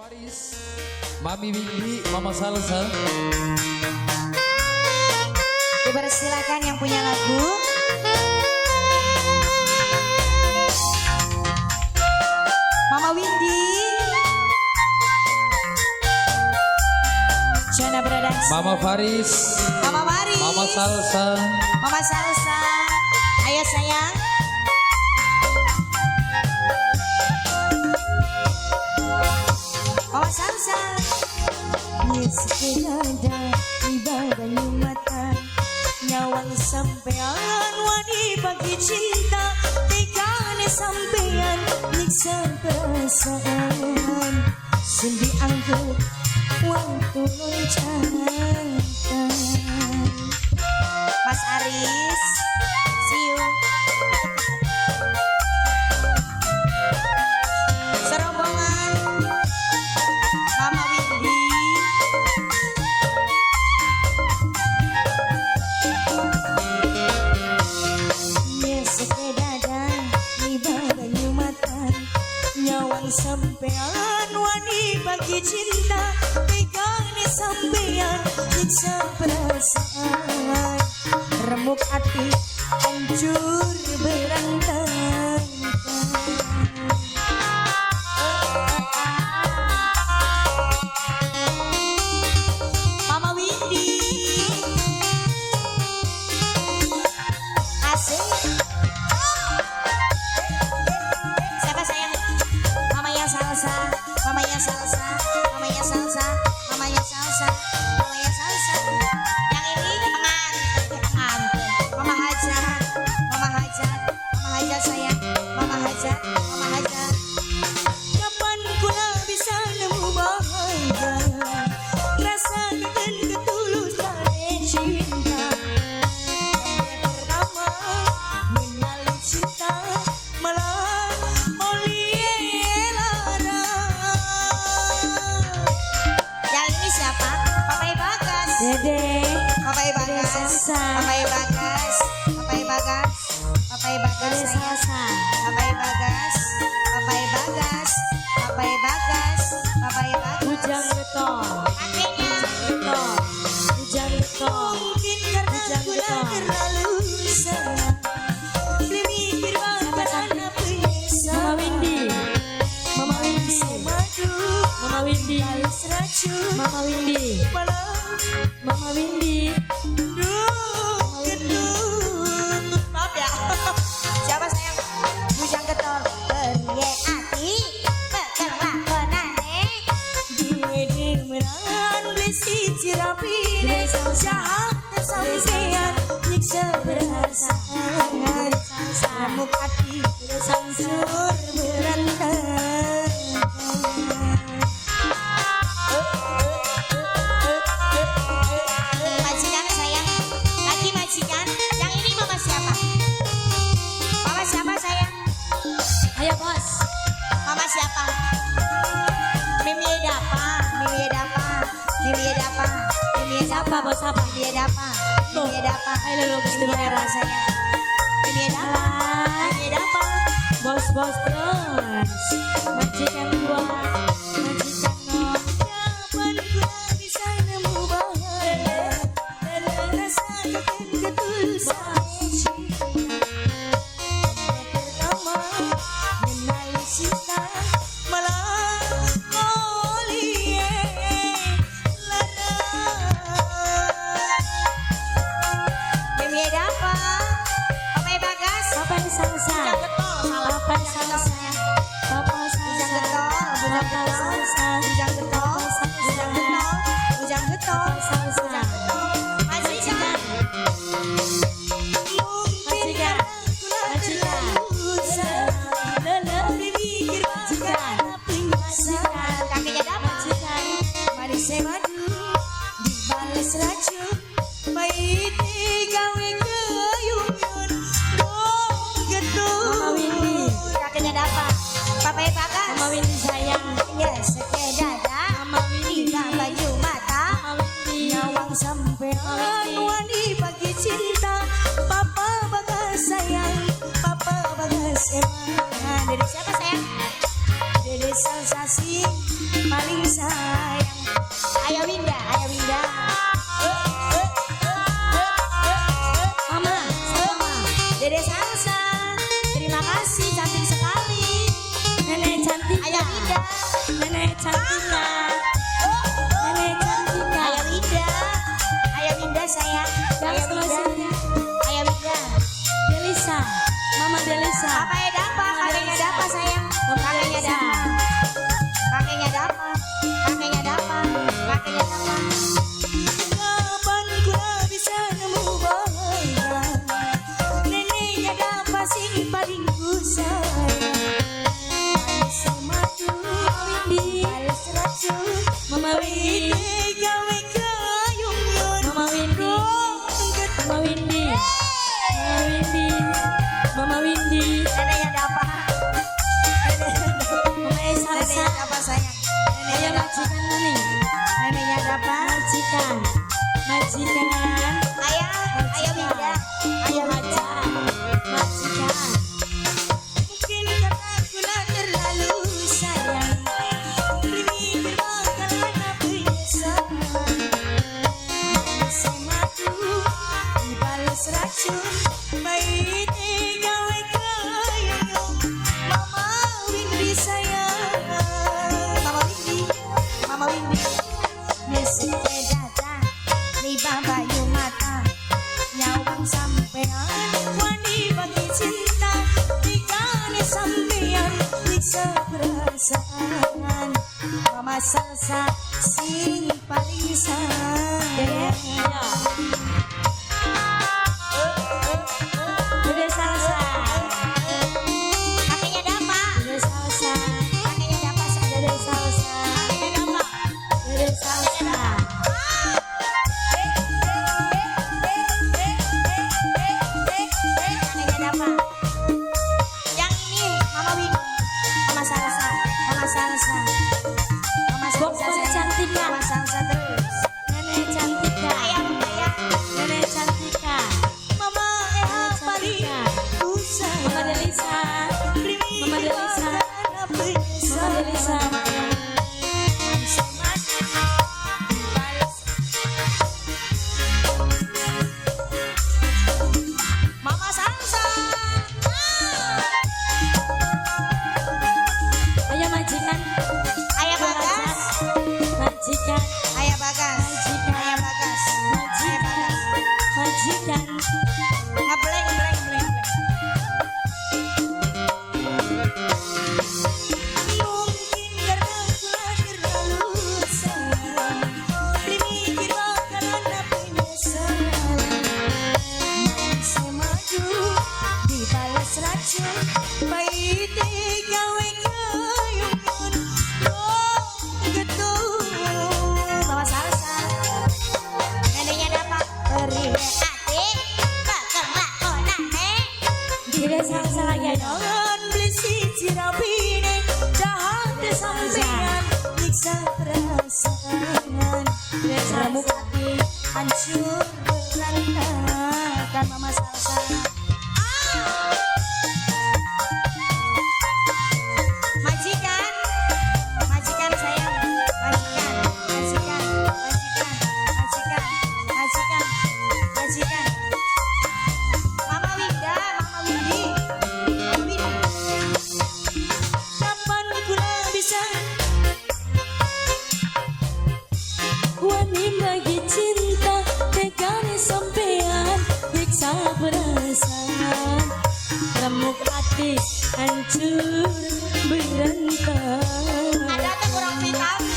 Faris, Mami Windy, Mama Salsa. Dipersilakan yang punya lagu. Mama Windy, Jana Brothers. Mama Faris, Mama Faris, Mama Salsa. Mama Salsa. Ayo sayang. Mama Salsa. Yes, tiba banyu mata, nyawang sampean wani bagi cinta, tegane sampean nyiksa perasaan, sendi angkut waktu loncatan. Mas Aris, see you. Serombongan Mama Windy. Yes, dada niba banyu mata, nyawang sampean wani bagi cinta, tegane sampean nyiksa perasaan, remuk hati hancur berantakan. Mama Windy, asik. Siapa sayang? Mamanya Salsa, mamanya Salsa, mamanya Salsa, mamanya Salsa, mamanya Salsa. Yang ini pengantin, pengantin. Mama Hajat, Mama Hajat, Mama Hajat sayang, Mama Hajat, Mama Hajat. Kapan kula bisa nemu bahagia? Rasakan ketulusan cinta. Yang pertama mengenali cinta malah oleh lara. Yang ini siapa? Papai Bagas. Dede. Papai Bagas. Salsa. Papai Bagas. Papai Bagas. Papai Bagas Dede sayang. Salsa. Papai Bagas. Papai Bagas. Papai Bagas. Papai Bagas. Bujang getol. Kakeknya. Getol. Bujang getol. Mungkin karena Bujang kula getol. terlalu sayang. Beli mikir Siapa bakalan cantik? Mama Windy. Mama Windy. Madu Mama Windy. balas racun Mama Windy. malah Mama Windy. duh gendut. Maaf ya. Siapa sayang? Bujang getol. Beriye ati pekelakonane duwe demenan beli siji rapine jahat sampean nyiksa perasaan, remuk hati hancur berantakan. Majikan sayang, lagi majikan. Yang ini mama siapa? Mama siapa sayang? Ayo bos. Mama siapa? Mimi Dapa, Mimi Dapa, Mimi Dapa, Mimi Siapa Dapa, bos siapa? Mimi Dapa, Mimi Dapa, Ayo lo bos Mimi Dapa sayang, Mimi Dapa, Mimi Dapa. Bos bos terus. Majikan dua. Majikan nol. Kapan kula bisa nemu bahagia? Rasakan ketulusan cinta. Pertama mengenali cinta malah oleh lara. Mimi Dapa, Papai Bagas, Papa Salsa. Bujang getol, salah. Papa Salsa. Papa Bujang Salsa. getol, bujang Papa getol, Salsa. bujang getol, bujang getol, bujang getol, Salsa. bujang getol. Majikan. Mungkin Majikan. karena kula Majikan. terlalu sayang. Lele. Beli mikir Majikan. bakal penyesalan. Kakeknya Dapa. Majikan. Manis madu dibales racun, pahit gawe keyunyun dong getun. Mama Windy. Kakeknya Dapa. Papai Bagas. Mama Windy sayang. Yes, dada. Mama Windy. Tiga baju mata. Mama Windy. Nyawang sampean wani bagi cinta, Papa Bagas sayang, Papa Bagas emang. Dede siapa sayang? Dede Salsa sing paling sayang. Ayah Winda, Ayah Winda. Mama, sama. Dede Salsa, terima kasih, cantik sekali. Nenek Cantika. Ayah Winda, Nenek Cantika. Nenek Cantika. Ayah Winda, Ayah Winda sayang. Yang Ayah Winda, seterusnya Ayah Winda. Delisa. Mama Delisa. Papanya Dapa, kakeknya Dapa sayang. Mama Kakeknya Delisa. Dapa. Kakeknya Dapa. Kakeknya Dapa. Kakeknya Dapa. Kapan kula bisa nemu bahagia? Neneknya Dapa sing paling ku sayang. Manis madu, Windy, Balas racun. Mama Windy, Gawe kayung yun. Mama Windy, Mama Windy, Mama Windy, Mama Windy, Neneknya Dapa. Mama Salsa, Neneknya Dapa sayang. Neneknya Ayo Dapa. majikan maning, Neneknya Dapa. Majikan, majikan, Ayah, Ayah Winda. Ayah Winda. majikan. Mungkin karena kula terlalu sayang, mikir bakal ana penyesalan. Sematu dibales racun, pahit gawe kayung. Mama Windy sayang, Mama Windy, Mama Windy. Mesike dada, liba bayu mata, nyawang sampean, wani bagi cinta, tikane sampean, bisa perasaan. Mama Salsa sing paling sayang. Ya. Dede Salsa, Kakeknya Dapa, Dede Salsa, kakeknya Dapa sayang. Dede Salsa, Kakeknya Dapa. Dede Salsa. Kakeknya Dapa. Yang ini Mama Windy, Mama Salsa, Mama Salsa. Mama Salsa Bokong sayang. Cantika. Mama Salsa terus. Nenek Cantika, Ayah, ayah. Nenek Cantika, Mama Eha paling ku sayang. Mama Delisa, Mama Delisa, Mama Delisa. Mama Salsa. Ayo majikan, Ayah Bagas. Majikan, Ayah Bagas. Majikan. Ayah Bagas. Ayah Majikan, Bagas. Majikan. Ngebleng, ngebleng, ngebleng, ngebleng. Mungkin karena kula terlalu sayang, mikir bakal ana penyesalan. Semaju dibales racun, pahit gawe kayungan. Oh, getun. Mama Salsa. Neneknya dapat beri hati, bakal lakonane. Dede Salsa lagi ayo. Jangan beli siji rapine, jahat sampean nyiksa perasaan. Dede Remuk Salsa. hati hancur berantakan Mama Salsa. Ah! Majikan, majikan sayang, majikan, majikan, majikan, majikan, majikan, majikan. Mama Winda, Mama Windy, Mama Windy. Kapan kula bisa Wani bagi cinta tegane sampean nyiksa perasaan. Remuk hati hancur berantakan. Ada tuh kurang vitamin.